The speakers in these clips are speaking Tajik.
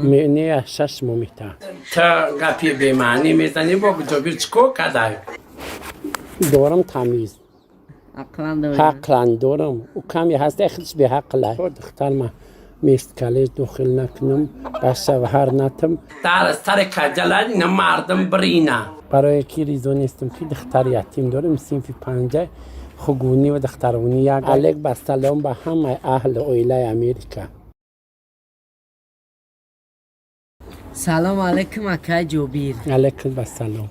Не, 6 моҳ мета. Та гапи бемаънӣ мезанӣ, бо Ҷобир чӣ кор кадай? Дорам тамиз. Ақлан дорӣ? Ҳақлан дорам. Ӯ каме ҳаст, худш беҳақлай. Духтарма мест коллеҷ дохил накунам, ба шавҳар натам. Дар сари каҷалад ина мардум бирина. Барое ки ризо нестам, ки духтари ятим дорам, синфи панҷа, хугунӣ ва духтаронӣ як. Алек ба салом ба ҳамаи аҳли оилаи Америка. Салом алейкум, акай Ҷобир. Алейкум ба салом.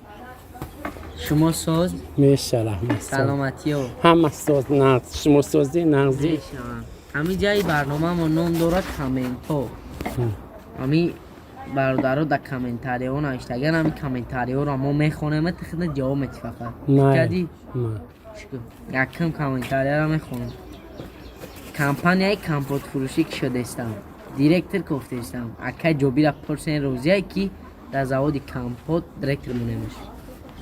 Шумо соз? Меша, раҳмат. Саломатиё? Ҳама соз, нағз. Шумо созӣ, нағзӣ? Ҳамин ҷаи барномамо ном дорад «Комментҳо». Ҳами бародаро дар комментариҳо навиштаган, ҳами комментариҳоро мо мехонем, тихна ҷавоб метӣ фақат. Кадӣ? Якум комментарияро мехонем. Компанияи компотфурӯшӣ кушодестам, директор кофтестам. Акай Ҷобира пурсен, розия ки дар заводи компот директор монемаш?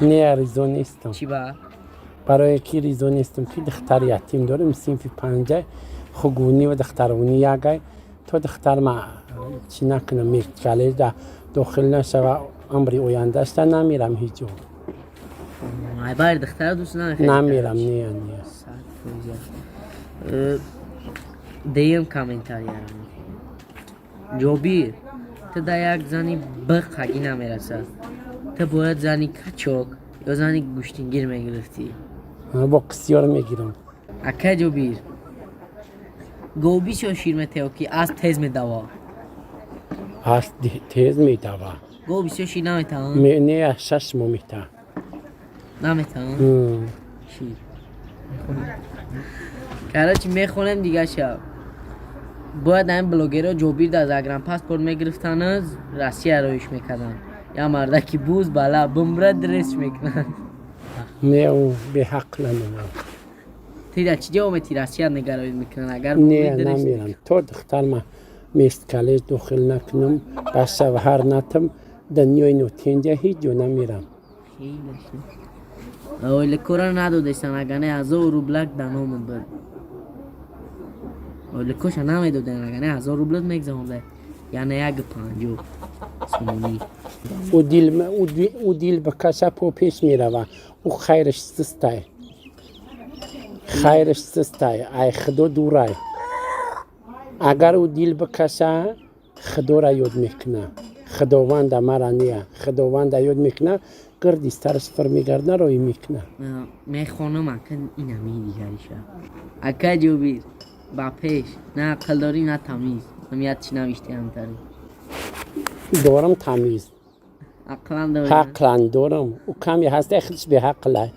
Не, ризо нестам. Чӣ ба? Барое ки ризо нестам, ки духтари ятим дорам, синфи панҷа, хугунӣ ва духтаронӣ ягай. То духтарма чӣ накунам, коллеҷ дохил нашава, амри ояндашта намерам ҳеҷ ҷо. Айбари духтара дӯст намехоҳӣ? Намерам, не, не. 100%. Деюм комментарияро. Ҷобир, ту да як зани биқагӣ намерасад, ту бояд зани качок ё зани гӯштингир мегирифтӣ. Бо қисёр мегирам. Акай Ҷобир, гов бисёр шир метеҳо ки аз тез медава? Аз тез медава. Гов бисёр шир наметаҳад? Не, 6 моҳ мета. Наметаҳад шир. Короче, мехонем дига шаб. Бояд ҳамин блогерро Ҷобир дар загранпаспорт мегирифтану Россия роиш мекарданд. Я мардаки буз бала бумбра дресш мекунанд. Не, ӯ беҳақла нема. Тида чӣ ҷавоб метӣ? Россия нигароид мекунанд, агар Не, намерам. То духтарма мест коллеҷ дохил накунам, ба шавҳар натам, дунёи нотинҷа ҳеҷ ҷо намерам. Ойликора надодестан, агар не 1000 рублак да номат буд. Ойликоша намедоден, агар не 1000 рублат мегзаонда, яъне 1,50 сомонӣ. Ӯ дил бикаша, по пеш мерава. Ӯ хайраш систай, хайраш систай, ай худо дурай. Агар ӯ дил бикаша, худоро ёд мекуна. Худованда мара ния, худованда ёд мекуна, гирди сараш фир мегардна, роӣ мекуна. Мехонам, ака, инами дигариша. Ака Ҷобир, ба пеш, на ақл дорӣ, на тамиз. Ҳамият чӣ навишти ҳамтари? Дорам тамиз. Ақлан дорӣ? Ҳақлан дорам. Ӯ каме ҳаст, худш беҳақлай.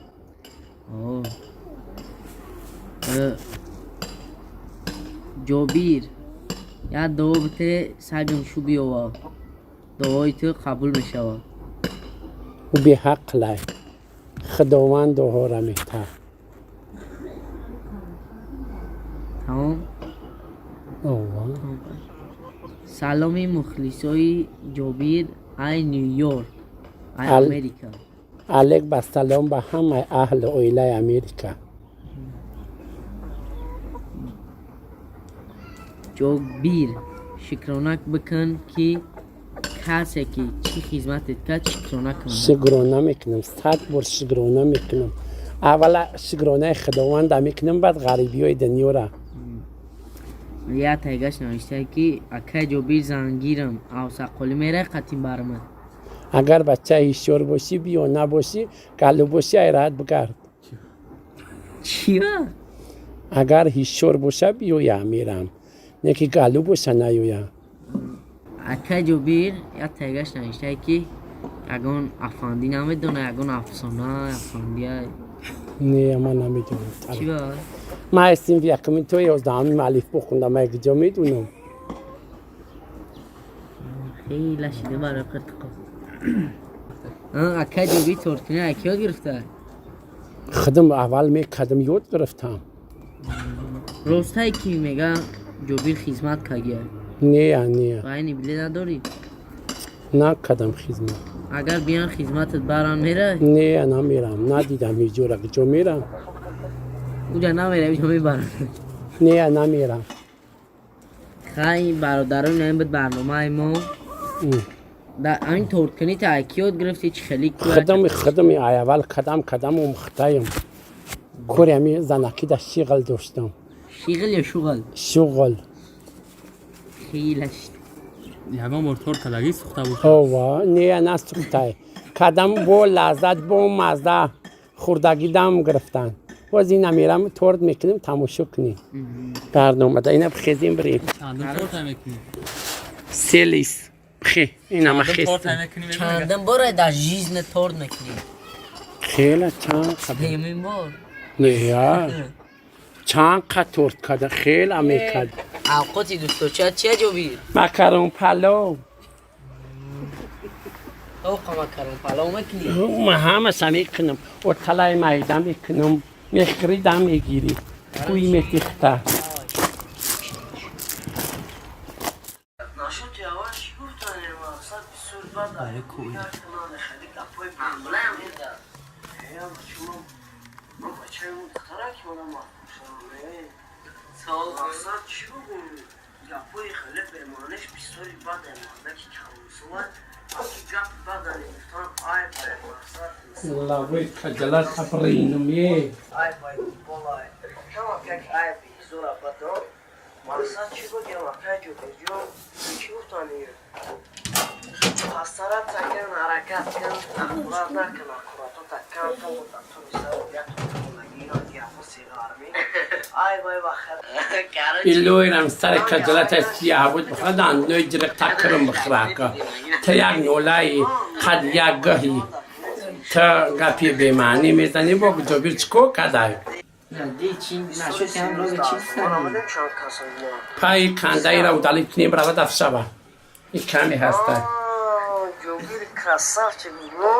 Ҷобир, як дуо бите, сагам шу биёва, дуои ту қабул мешавад. Ӯ беҳақлай, худованд дуоҳоро мета. Тамом. Саломи мухлисои Ҷобир ай Ню Йорк, ай Америка. Алек ба салом ба ҳамаи аҳли оилаи Америка. Ҷобир, шукрона бикун, ки касе ки чӣ хизматет кард, шукрона кун. Шукрона мекунам, 100 бор шукрона мекунам. Аввала шукронаи худованда мекунам, баъд ғарибиҳои дунёра. Як тайгаш навиштае, ки акай Ҷобир, зангирам, авсаққолӣ мерай қатин бармад. Агар бачаи ҳушёр бошӣ, биё, набошӣ, галу бошӣ, айраҳат бигард. Чия? Агар ҳушёр боша, биёя, мерам, не ки галу боша, наёя. Акай Ҷобир, як тайгаш навиштае, ки ягон афандӣ намедона, ягон афсона афандия. Не, ман намедонам. Чиба? Ман синфи якуми то 11-ами алифбо хондам, ман куҷо медонам? Хеле шида барои қиртиқо. Акай Ҷобир, тортини аки ёд гирифта? Худам аввал мекардам, ёд гирифтам. Ростае ки мега Ҷобир хизмат кагия? Не, не. Вайни биле надорӣ? Накардам хизмат. Агар биён, хизматат баран, мерай? Не, намерам, надидам ҳеҷора, куҷо мерам? Уҷа намерай, уҷа мебаран. Не, намерам. Хай, бародарон, ин буд барномаи мо. Да ҳамин торткунӣ та ки ёд гирифтӣ, чӣ хеле? Худам аввал кадам кадам омӯхтаем. Кори ҳами занакида шиғл доштам. Шиғл ё шуғл? Шуғл. Хелаш. Ягон бор торт кардагӣ, сӯхта бошад? Ова, не, насӯхтай. Кадам, бо лаззат, бо мазза хӯрдагидам гирифтан. Боз ина мерам, торт мекунем, тамошо кунем барномада. Ина бихезем, бирем. Чандум торта мекунӣ? Селис бихе, инама. Чандум торта хестем. мекунӣ, мебинам. Чандум бора дар жизни торт мекунӣ? Хела чанд қадам. Сеюмин бор. Не, чанд қа торт када, хела мекард. Авқоти дӯстдошта чия, Ҷобир? Макарон палов. Оқа, макарон палов мекунӣ? Ма ҳамаша мекунам. Оталаи майда мекунам, мехӯридам, мегирӣ, пӯи метихта. Нашуд, яваш гуфтан, мақсад бисёр бад. Хеле гапҳои чумо бачаи духтара ки мана мақсад чӣ бугум, гапҳои хеле бемаъниш бисёри бад, мардаки калонсола ки гап бадане гуфтан айб, мақсад. Лавои каҷала табринум е. Айб, ай болай камак як айби зура бадо. Мақсад чӣ буд, я макай ҷобирҷон, чӣ гуфтани, пастарат такан ҳаракат кун, аккурат накун, аккуратота кан айб, ай вахат. Илоирам сари каҷалата сиёҳ буд, бихӯрад, ной ҷириқ такрм бихӯрака. Та як нолаи қад як гаҳи та гапи бемаънӣ мезанӣ. Бо Ҷобир чӣ кор кадай? Нашуд, ҳам рози чӣ гуфтанӣ? Чанд касо Паи кандаира удалить кунем, равад афшава. И каме ҳаста. Ҷобир красавчик, ну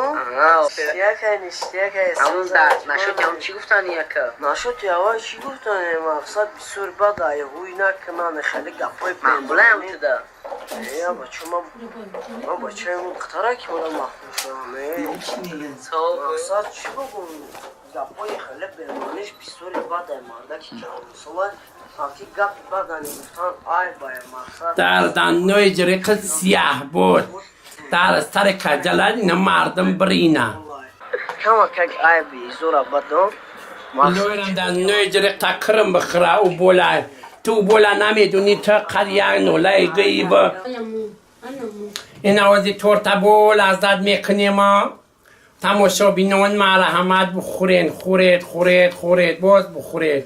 ништякай, ништякай. Ҳамун да нашуд, ҳам чӣ гуфтани, яка? Нашуд, яваш чӣ гуфтани, мақсад бисёр бад, ай ҳуй накунан, хеле гапҳои Маъмулаям туда. Я бача, ман бачаи духтара ки мана маҳкум шудам. Мақсад чӣ бугум, гапҳои хеле бемаъниш бисёри бад, мардаки калонсола ки гапи бадане гуфтан айб, ай мақсад. Дар даннои ҷириқи сиёҳ буд, дар сари каҷала ина мардум бирина. Камак як айби зура бадо. Илоирам даннои ҷириқ такрм бихӯра. Ӯ бола, ту бола намедунӣ, та қад як нолаи гӯиба. Ин овози торта бо лаззат мекунема. Тамошобинон, марҳамат, бухӯрен, хӯред, хӯред, хӯред, боз бухӯред.